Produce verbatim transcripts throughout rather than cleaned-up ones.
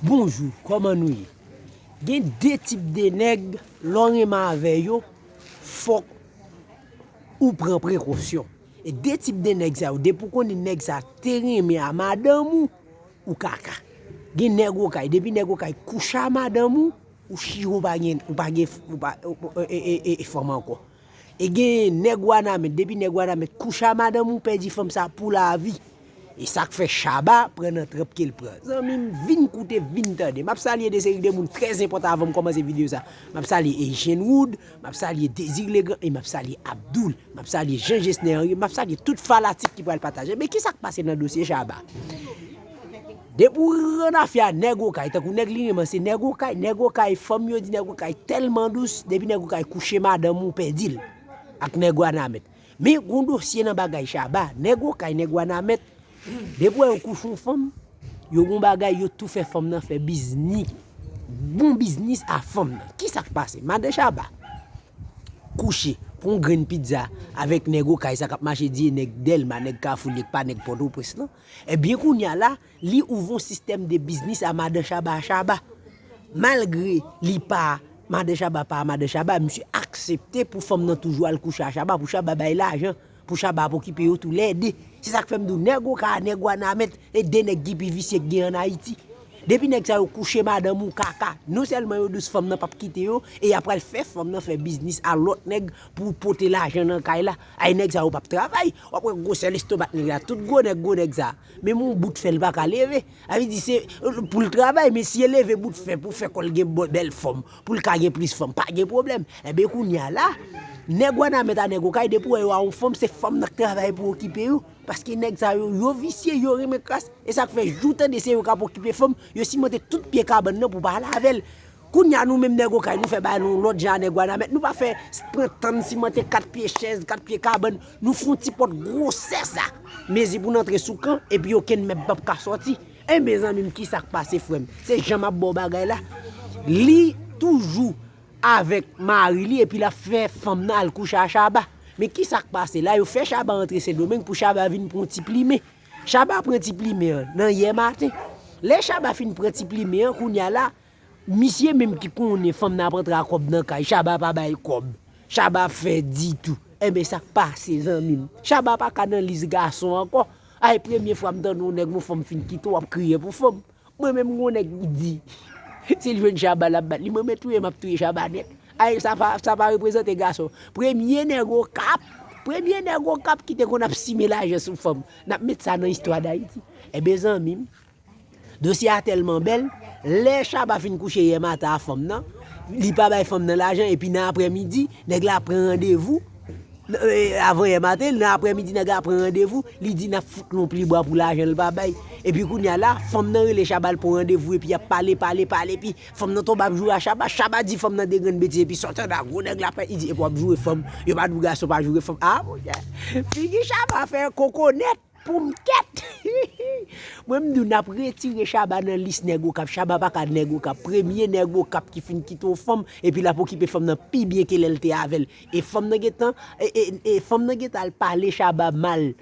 Bonjou, kòman nou ye? Gen de tip de nèg, lè w renmen avè yo, fòk ou pran prekosyon. E de tip de nèg sa yo, depi w konnen nèg sa te renmen a madanm ou, ou kaka. Gen nèg okay, depi nèg okay kouche a madanm ou, ou chire, ou pa gen, ou pa gen, ou pa, e, e, e, e, e fanm ankò. E gen nèg Wanament, depi nèg Wanament kouche a madanm ou, pèdi fanm sa pou lavi. E sa k fè Shabba pran nan tranp ke l pran. Zanmi m, vin koute, vin tande. M ap salye de seri de moun trè enpòtan avan m kòmanse videyo sa. M ap salye Asian Wood, m ap salye Désiré Legrand e m ap salye Abdoul. M ap salye Jean Gesner Henry, m ap salye tout fanatik ki pral pataje. Men ki sa k pase nan dosye Shabba? Depi w rann afè a nèg okay, tankou nèg li renmen se nèg okay, nèg okay, fanm yo di nèg okay tèlman dous, depi nèg okay kouche madanm ou pèdi l ak nèg Wanament. Men gon dosye nan bagay Shabba, nèg okay, nèg Wanament, depi w wè yo kouche yon fanm, yo gon bagay, yo tou fè fanm nan fè biznis, bon biznis a fanm nan. Ki sa k pase? Madan Shabba kouche pou yon grenn pizza avèk nèg okay sa k ap mache di nèg Dèlma, nèg Kafou, li k pa nèg Pòtoprens lan. Ebyen, kounye a la, li ouvri yon sistèm de biznis a madan Shabba a Shabba. Malgre li pa madan Shabba, pa madan Shabba, misye aksepte pou fanm nan toujou al kouche a Shabba, pou Shabba bay lajan, pou Shabba ap okipe yo toulède. Se sa k fè m di w, nèg okay a nèg Wanament, e de nèg ki pi visye k gen ann Ayiti. Depi nèg sa yo kouche madanm ou kaka, non sèlman yo dous, fanm nan p ap kite yo, e y ap pral fè fanm nan fè biznis a lòt nèg pou pote lajan nan kay la. Ay, nèg sa yo p ap travay. W ap wè gwosè lestomak nèg la, tout gwo nèg, gwo nèg sa. Menm yon bout fè l pa ka leve. Sa vle di se pou l travay, men si l leve bout fè pou fè kò l gen bò-, bèl fòm, pou l ka gen plis fanm, pa gen pwoblèm. Enben, kounye a la, nèg Wanament a nèg okay, depi w wè yo a yon fanm, se fanm nan k travay pou okipe yo. Paske nèg sa yo, yo visye, yo renmen kras. E sa k fè, jou tande se yo k ap okipe fanm, yo simante tout pye kabann nan pou pa ale avè l. Kounye a, nou menm nèg okay, nou fè bagay nou lòt jan a nèg Wanament. Nou pa fè pran tann, simante kat pye chèz, kat pye kabann. Nou fè yon ti pòt gwosè sa. Mezi pou n antre sou kan, epi okenn mèb p ap ka sòti. Enben, zanmi m, ki sa k pase, frè m? Se jan m ap ba w bagay la. Li toujou avèk mari li, epi l ap fè fanm nan al kouche a Shabba. Men ki sa k pase la? Yo fè Shabba antre Sendomeng pou Shabba vin pran yon ti plimen. Shabba pran ti plimen an nan yè maten. Lè Shabba fin pran ti plimen an, kounye a la, misye menm ki konnen fanm nan ap antre a kòb nan kay, Shabba pa bay kòb. Shabba ap fè ditou. Enben, sa k pase, zanmi m? Shabba pa ka nan lis gason ankò. Ay, premye fwa m tande yon nèg, yon fanm fin kite w, w ap kriye pou fanm. Mwen menm, gon nèg ki di, si l jwenn Shabba, l ap bat li. Mwen menm, touye m ap touye Shabba nèt. Ay, sa pa, sa pa reprezante gason. Premye nèg Okap, premye nèg Okap ki te konn ap simen lajan sou fanm. N ap met sa nan istwa Dayiti. Enben, zanmi m, dosye a tèlman bèl, lè Shabba fin kouche yè maten a fanm nan, li pa bay fanm nan lajan, epi nan aprèmidi, nèg la pran randevou, n-, e, avan yè maten, nan aprèmidi, nèg la pran randevou, li di n ap fout l yon pli bwa pou lajan l pa bay. Epi kounye a la, fanm nan rele Shabba, l pran randevou, epi y ap pale, pale, pale, epi fanm nan tonbe ap joure a Shabba. Shabba di fanm nan de grenn betiz, epi sòti anndan, gwo nèg la pè, li di, epi w ap joure fanm, yo pa di w gason pa joure fanm. A, monchè, figi Shabba fè kokonèt. Pou m kèt! Mwen, m di w, n ap retire Shabba nan lis nèg Okap. Shabba pa ka nèg Okap. Premye nèg Okap ki fin kite yon fanm, epi l ap okipe fanm nan pi byen ke lè l te avè l. E fanm nan gentan, e, e, e fanm nan gentan al pale Shabba mal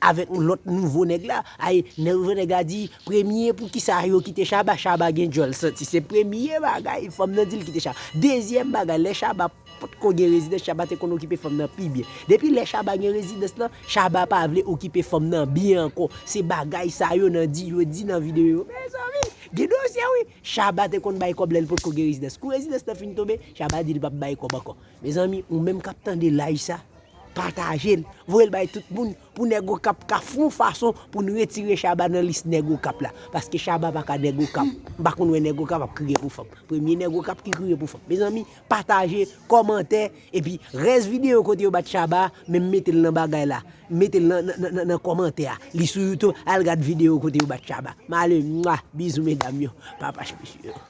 avèk yon lòt nouvo nèg la. Ay, nouvo nèg la di, premye, poukisa yo kite Shabba? Shabba gen djòl santi. Se premye bagay, fanm nan di l kite Shabba. Dezyèm bagay, lè Shabba potko gen rezidans, Shabba te konn okipe fanm nan pi byen. Depi lè Shabba gen rezidans lan, Shabba pa vle okipe fanm nan byen ankò. Se bagay sa yo nan di, yo di nan videyo yo. Mezanmi, gen dosye wi. Shabba te konn bay kòb lè l potko gen rezidans. Kou rezidans lan fin tonbe, Shabba di l p ap bay kòb ankò. Mezanmi, ou menm k ap tande live sa, pataje l, voye l bay tout moun. Pou nèg Okap ka fè yon fason pou n retire Shabba nan lis nèg Okap la. Paske Shabba pa ka nèg Okap. M pa konn wè nèg Okap ap kriye pou fanm. Premye nèg Okap ki kriye pou fanm. Mezanmi, pataje, kòmante, epi rès videyo kote yo bat Shabba, men m mete l nan bagay la. M mete l nan, nan, nan, nan, nan kòmantè a. Li sou YouTube, al gad videyo kote yo bat Shabba. M ale, mwa, bizou medam yo. Papach mesye yo.